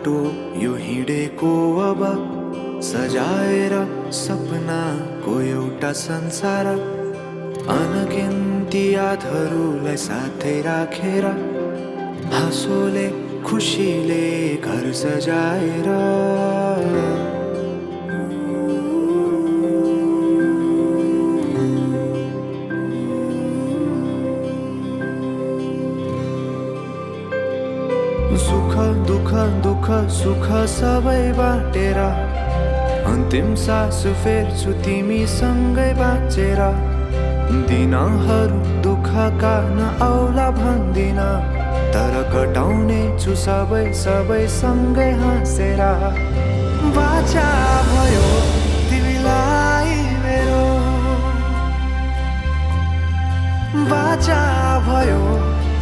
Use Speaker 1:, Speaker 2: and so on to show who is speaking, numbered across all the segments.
Speaker 1: बाटो यो हिँडेको अब सजाएर सपनाको एउटा संसार अनगिन्ती यादहरूलाई साथै राखेर हाँसोले खुसीले घर सजाएर सुख दुःख दुःख सुख सबै बाटेर अन्तिम सास फेर्छु तिमीसँगै बाँचेर दिनहरू दुःखका नआउला भन्दिन तर कटाउने छु सबै सबै सँगै हाँसेर बाचा भयो तिमीलाई मेरो बाचा भयो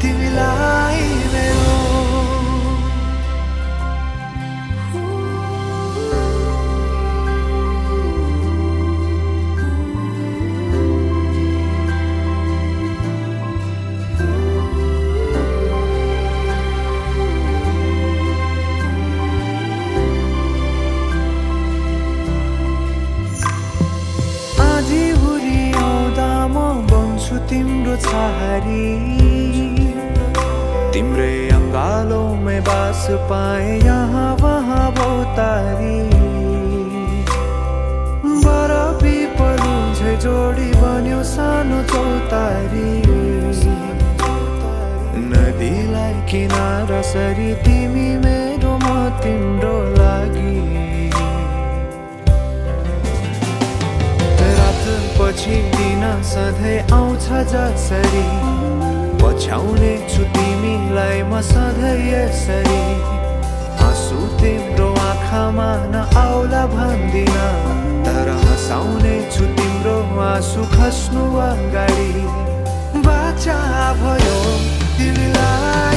Speaker 1: तिमीलाई मेरो तिम्रो छहारी तिम्रै अङ्गालोमै बास पाए यहाँ वहाँ भौतारी बरफी पलु झै जोडी बन्यो सानो चौतारी नदीलाई किनारा सरी तिमी मेरो म तिम्रो लागि पछि दिन सधैँ आउँछ जसरी पछ्याउने छु तिमीलाई म सधैँ यसरी आँसु तिम्रो आँखामा नआउला भन्दिन तर हँसाउने छु तिम्रो आँसु खस्नु अगाडि बाचा भयो तिमीलाई